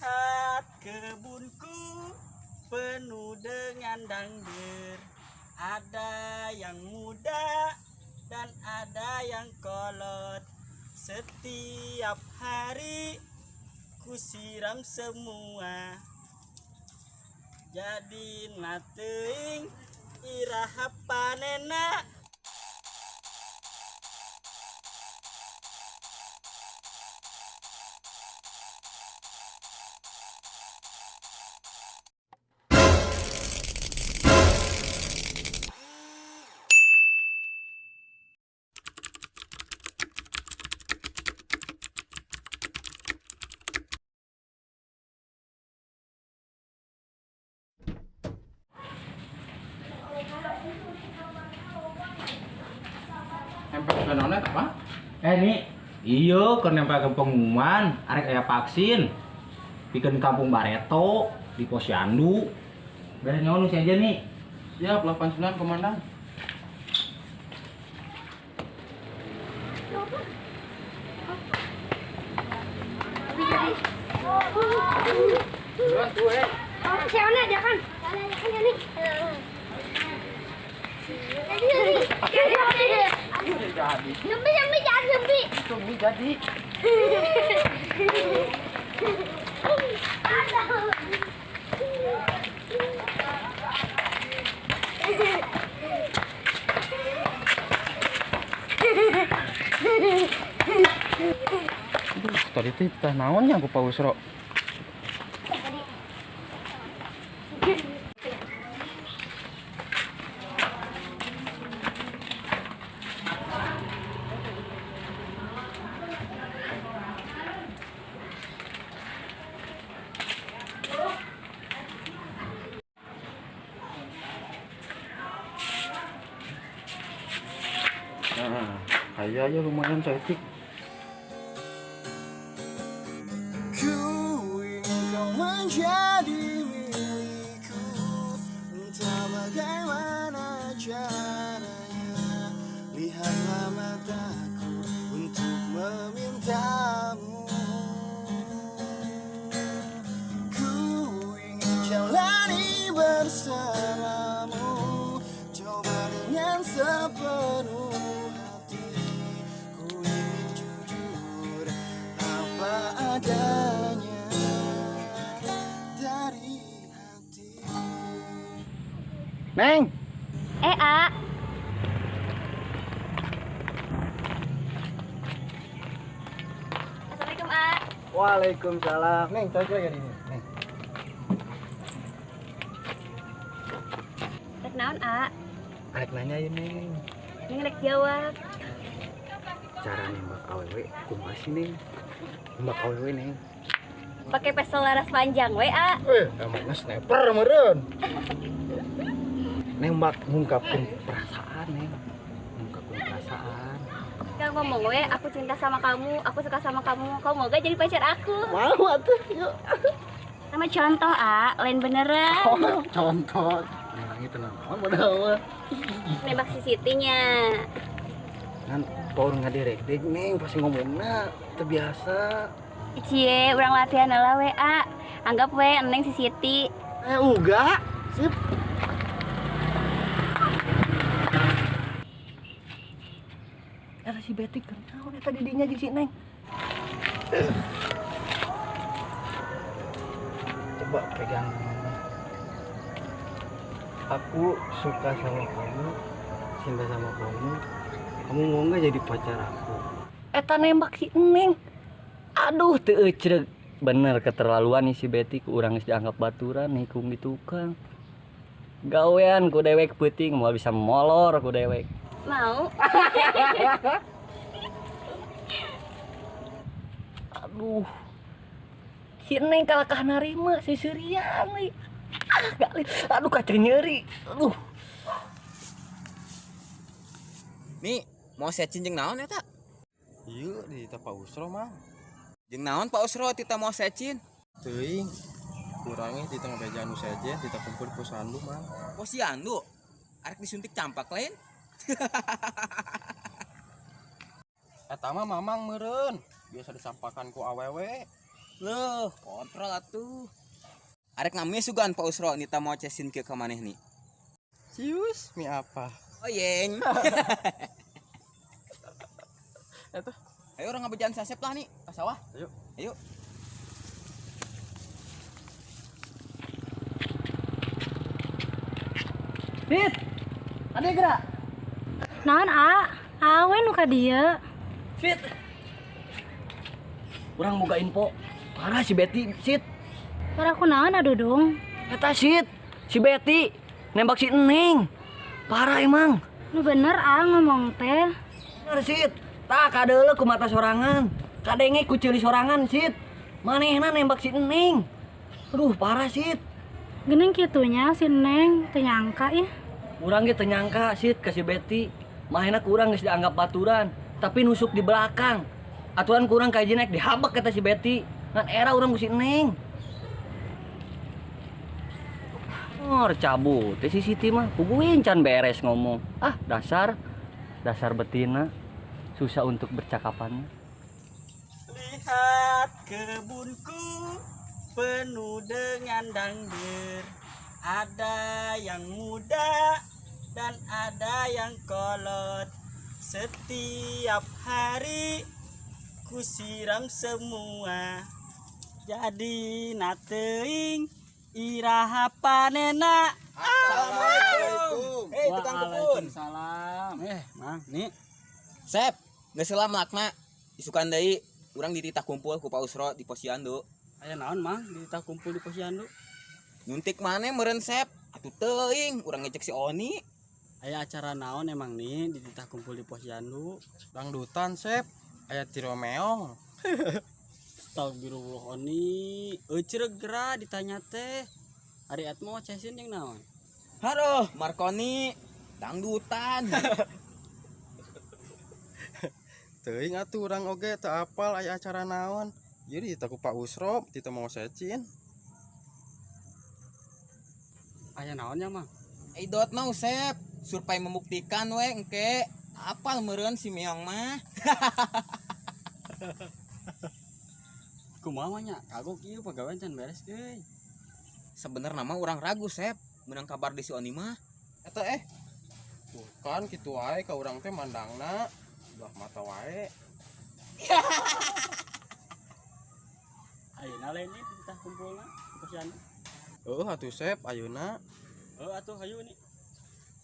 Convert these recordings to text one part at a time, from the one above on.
Lihat kebunku penuh dengan dangder. Ada yang muda dan ada yang kolot. Setiap hari ku siram semua. Jadi teuing iraha panenna. Nempel naon eta, Pak? Eh nih, iya keur nempel ke pengumuman, arek aya vaksin. Pikeun kampung Bareto di Posyandu. Beres nyawa nu aja nih. Siap, 89 komandan. Duluan tuh, eh. Oh, siapa nih ajakan? Ajakan ya nih. Jadi, jadi, jadi. Jadi. Zembi, zembi, jangan zembi. Cumi jadi. Aduh, tadi teh teh naon nya ku Pak Usro? Nah, kayaknya lumayan cantik. Ku ingin kau menjadi milikku. Entah bagaimana caranya. Lihatlah mataku untuk memintamu. Ku ingin jalani bersamamu. Coba dengan sepenuh hati. Ku ingin jujur apa adanya dari hati. Neng, Eh, A. Assalamualaikum, A. Waalaikumsalam. Neng, cocok ya ini. Neng. Rek naon, A? Arek nanya ya, Neng. Neng rek jawab. Cara nembak awewe kumaha sih, Neng? Nembak awewe, Neng. Pakai pistol laras panjang we, A. Eh, namanya sniper meureun. Nembak ngungkapkeun perasaan, Neng. Ngungkapkeun perasaan. Gak ngomong we, aku cinta sama kamu, aku suka sama kamu. Kamu mau gak jadi pacar aku? Mau atuh, yuk. Sama contoh, A, lain beneran. Oh, contoh. Neng itu naon modal mah. Nembak si Siti-nya. Ngan power ngadirek-dek, Neng, pasti ngomongna teu biasa. Cie, urang latihan lah we, A. Anggap we neng si Siti. Eh, uga. Sip. Eta si Betty keur naon eta di dinya jeung si Neng. Coba pegang tangannya. Aku suka sama kamu, cinta sama kamu. Kamu mau nggak jadi pacar aku? Eta nembak si Neng. Aduh, teu ecreg. Bener keterlaluan nih si Betty ku urang geus dianggap baturan nikung di tukang. Gawean ku dewek peuting moal bisa molor ku dewek. Mau? Aduh. Si Neng kalakah narima si Surian nih. Ah, gali. Aduh kacang nyeri. Aduh. Nih, mau secin jeung naon eta? Ieu di Pak Usro mah. Jeung naon Pak Usro tita mau secin? Teuing. Kurangnya di tengah bejaan nu sejen, di kumpul di posyandu mah. Posyandu. Arek disuntik campak lain? Eta mah mamang meureun. Biasa disampakan ku awewe. Loh, kontrol atuh. Arek ngami sugan Pak Usro nita mau cesin ke maneh nih. Cius, mi apa? Oh yeng. Eta. Ayo orang ngabejaan sasep lah nih, ke sawah. Ayo. Ayo. Sit. Ade gerak. Naon a? Awe nu ka dieu. Sit. Urang boga info. Parah si Betty, Sit. Parah kunaon Dudung? Eta Sit, si Betty nembak si Neng. Parah emang. Nu bener a ngomong teh. Bener Sit. Tah kadeuleu ku mata sorangan. Kadenge ku ceuli sorangan, Sit. Manehna nembak si Neng. Aduh, parah Sit. Geuning kitunya si Neng teu nyangka ih. Urang ge teu nyangka Sit ka si Betty. Manehna kurang geus dianggap baturan, tapi nusuk di belakang. Aturan kurang kayak jinek dihabek kata si Betty. Ngan era urang ku si Neng. Oh, cabut teh si Siti mah puguin can beres ngomong. Ah, dasar dasar betina susah untuk bercakapannya. Lihat kebunku penuh dengan dangder. Ada yang muda dan ada yang kolot. Setiap hari ku siram semua. Jadi nateing iraha panena. Assalamualaikum. Hei, tukang kebun. Waalaikumsalam. Mang, nih. Sep, geus heula melakna. Isukan deui urang dititah kumpul ku Pak Usro di posyandu. Aya naon, Mang? Dititah kumpul di posyandu. Nyuntik maneh meureun Sep. Atuh teuing urang ngecek si Oni. Aya acara naon emang nih dititah kumpul di posyandu? Dangdutan, Sep. Aya tiro meong. Astagfirullah Oni. Euceureuh geura ditanya teh. Ari Atmo cesin jeung naon? Haruh, Marconi dangdutan. Teuing atuh urang oge teu apal aya acara naon. Ieu dititah ku Pak Usro, titah mau secin. Aya naon nya, Mang? I don't know, Sep. Survei membuktikan we engke. Apal meureun si meong mah. Kumaha nya? Kagok ieu pagawean can beres euy. Sebenarnya mah urang ragu, Sep. Menang kabar di si Oni mah. Eta Bukan kitu wae ka urang teh mandangna. Belah mata wae. Ayeuna lain nih dititah kumpulna di posyandu. Heuh atuh Sep, ayeuna. Heuh atuh hayu nih.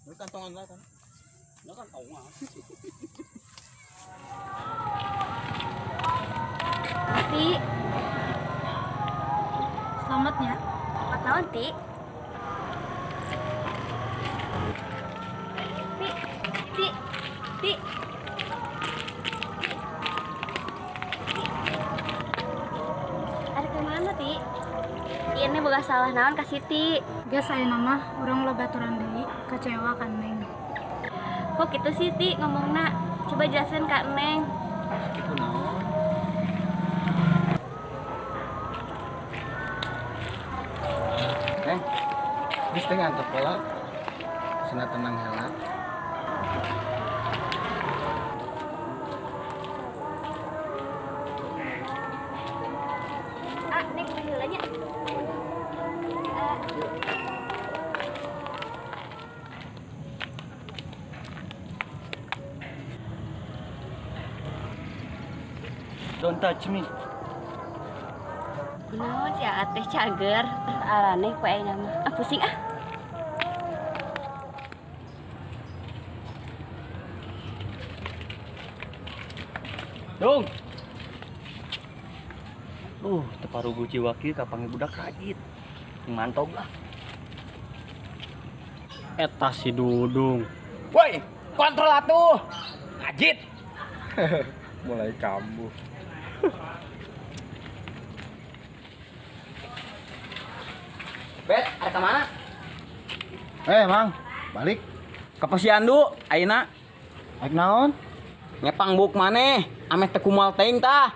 Lu kantongan lah kan. Lu kantongan. Ti. Selamat ya. Selamat naon, Ti? Ti, Ti, Ti. Ada kemana, Ti? Ini boga salah naon ka Siti. Geus ayeuna mah urang loba baturan deui, kecewa ka Neng. Kok gitu sih, Ti, ngomongna? Coba jelasin ka Neng. Kitu naon? Neng, geus teh ngantuk heula. Sina tenang heula. Ah, Neng heula nya. Don't touch me. Kunaon si Aa teh cager, araneh poe ayeuna mah. Ah pusing ah. Dong. Teu paruguh jiwa kieu kapanggih budak rajit. Mantog lah. Eta si Dudung. Woi, kontrol atuh. Ajit. Mulai kambuh. Bet, ada kemana? Mang, balik. Ke posyandu, ayeuna. Aik naon? Ngepang buk maneh, ameh teu kumal teuing tah.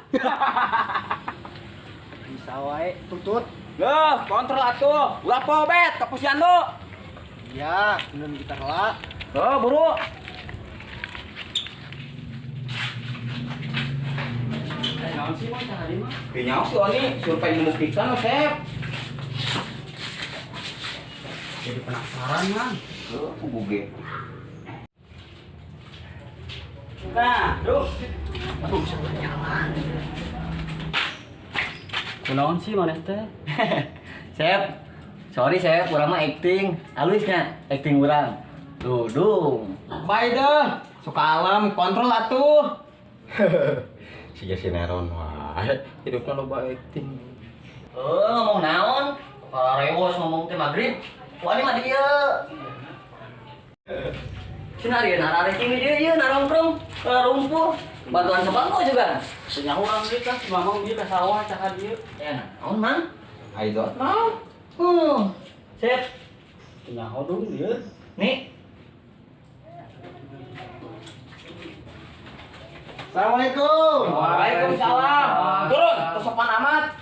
Bisa wae, tutut. Loh, kontrol atuh. Ulah po, Bet, ke posyandu. Iya, belum kita kelak. Oh, buru. Naon sih, Mang, sehari mah? Nyaho si Oni survei membuktikan, Sep. Jadi penasaran, Mang. Heuh, kubu ge. Nah, duh. Aduh, bisa berjalan. Kunaon sih maneh teh? Sep, sorry Sep, urang mah acting. Halusnya acting urang. Dudung. Bye deh. Suka alam, kontrol atuh. Siga sineron wae. Hidupna loba acting. Eh, ngomong naon? Kalau rewos ngomong teh maghrib. Wah, ini mah dia. Sina ari nararek ini dia ieu narongkrong, rumpuh. Bantuan sebangko juga. Senyaho urang deui tah, si Mamang ieu ka sawah cakar ieu. Ya, naon, Mang? I don't know. Sip. Senyaho dong ieu. Nih, Assalamualaikum. Waalaikumsalam. Turun, sopan amat.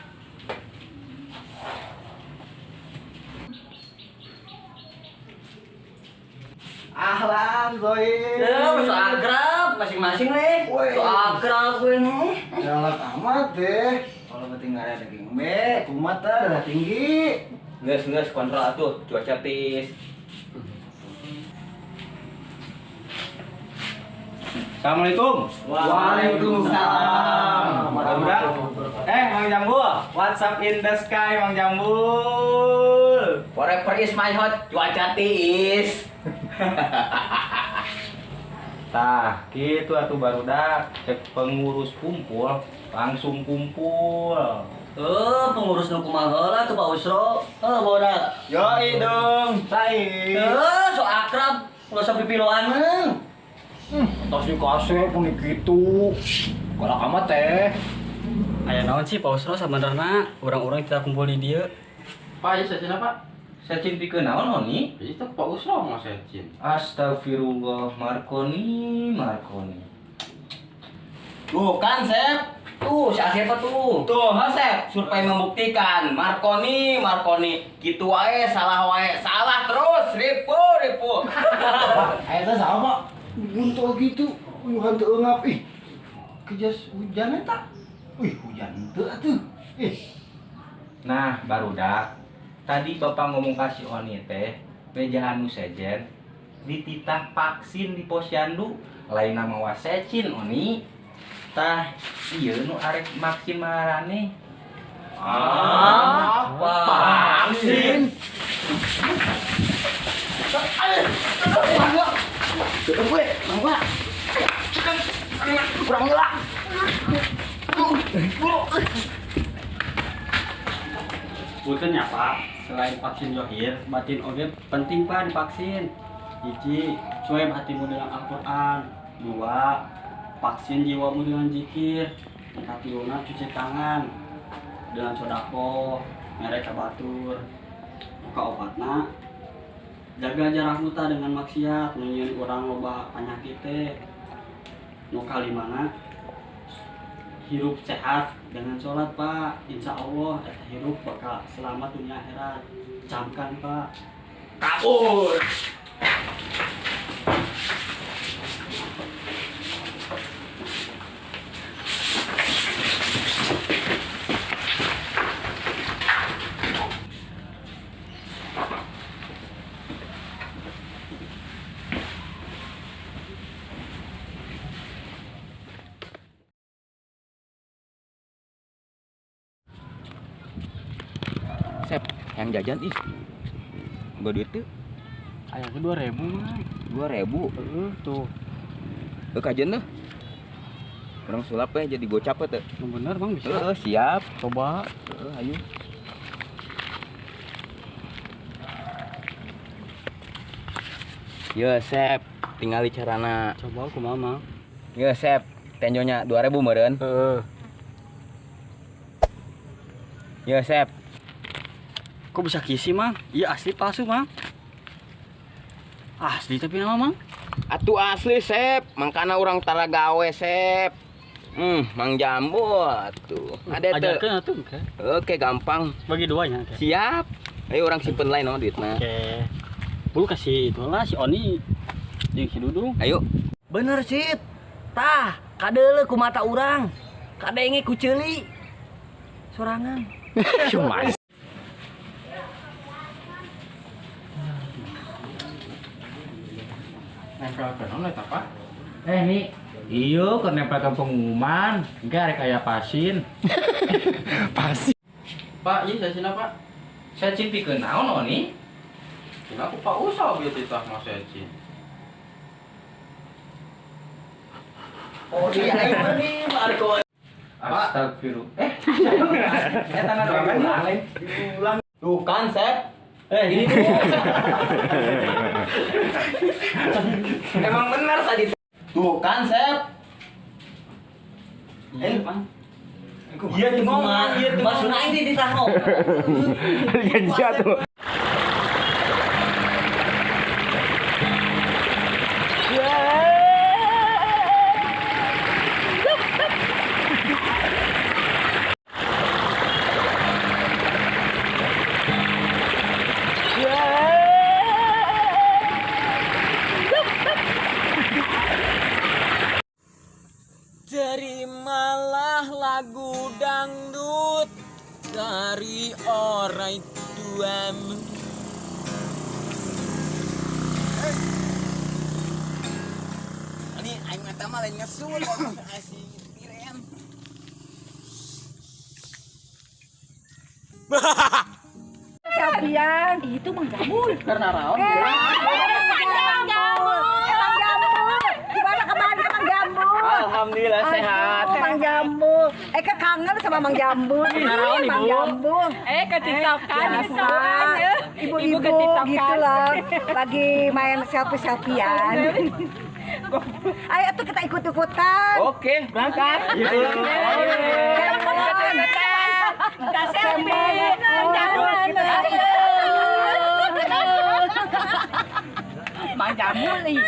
Ahlan, Zoe. Ya, so akrab masing-masing nih. Woi. So akrab gue nih. Galak amat deh. Kalau penting nggak ada daging B, kumat dah, darah tinggi. Nges nges kontrol atuh, cuaca tis. Assalamualaikum. Waalaikumsalam. Barudak. Mang Jambul, what's up in the sky, Mang Jambul? Forever is my hot, cuaca tiis. Tah, gitu atuh barudak. Cek pengurus kumpul, langsung kumpul. Eh, pengurus nu kumaha heula tuh Pak Usro. Eh, bodak. Yoi dong, sai. Eh, so akrab, ulah sampai piloaneun. Tos dikasih pun gitu. Galak amat teh. Aya naon sih Pak Usro sabenerna urang-urang tidak kumpul di dieu. Pak, ya secin apa? Secin pikeun naon Oni? Itu Pak Usro mau secin. Astagfirullah, Markoni, Markoni. Tuh kan, Sep. Tuh, si Asep tuh. Tuh, ha, Sep. Survei membuktikan Markoni, Markoni. Gitu wae, salah wae, salah terus, ripu, ripu. Ayo teh sama Pak. Buntul gitu, uyuhan teu eungap ih. Kejas hujan eta. Wih, hujan teu atuh. Ih, Nah, barudak. Tadi bapak ngomong kasih Oni teh, bejaan nu sejen dititah vaksin di posyandu, lain nama wasecin Oni. Tah, ieu nu arek vaksin marane. Ah, vaksin. Kurang nyela. Punten ya Pak, selain vaksin johir, batin oge penting Pak divaksin. Hiji, swab hatimu dengan Al-Quran. Dua, vaksin jiwamu dengan zikir. Katiluna cuci tangan dengan sodako, merek batur. Buka obatna, jaga jarakmu ta dengan maksiat, nu nyieun urang loba penyakit teh. Nu kalimana, hirup sehat dengan sholat Pak, insya Allah eta hirup bakal selamat dunia akhirat. Camkan Pak. Kabur. Sep, yang jajan ih. Gak duit tuh. Aya ke 2000 mah. 2000. Heeh, tuh. Eh kajian tuh. Orang sulap ya jadi gocap ya tuh. Yang bener Bang bisa. Heeh, siap. Coba. Heeh, ayo. Yo, Sep, tinggal carana. Coba kumaha Mang. Yo, Sep, tenjonya 2000 meureun. Heeh. Yo, Sep. Kok bisa kisi Mang? Iya asli palsu Mang. Asli tapi nama Mang. Atuh asli, Sep. Mangkana urang tara gawe, Sep. Mang Jambu atuh. Ada tuh. Ajarkeun atuh oke. Oke, gampang. Bagi duanya oke. Siap. Ayo orang simpen lain no duitna. Oke. Bulu kasih itulah si Oni jeung si Dudung. Ayo. Bener sih. Tah, kadeuleu ku mata urang. Kadenge ku ceuli. Sorangan. Cuma. Nempel ke naon eta, Pak? Nih. Iyo, keur nempel ke pengumuman. Engke arek aya pasin. Pasin. Pak, ieu sacina, Pak. Secin pikeun naon Oni? Cenah ku Pak Usop ieu titah mah secin. Oh, iya ini Marco. Astagfirullah. Eta na lain. Diulang. Tuh kan, Sep. Ini tuh. Emang benar tadi. Tuh kan, Sep. Iya, Pak. Iya tuh mah, iya tuh. Maksudna aing dititah ngomong. Ganti atuh. Terimalah lagu dangdut dari orang tuamu. Ini aing mata mah lain ngesul si Tiren. Selfian itu Mang Jambul. Karena raon. Mang Jambul. Mang Jambul. Gimana kabarnya Mang Jambul? Alhamdulillah sehat. Mang Jambul. Eka kangen sama Mang Jambul. Mang Jambul. Ke TikTokan biasa. Ibu-ibu gitu loh. Lagi main selfie-selfiean. Ayo tuh kita ikut-ikutan. Oke, berangkat. Kita selfie. Mang Jambul nih.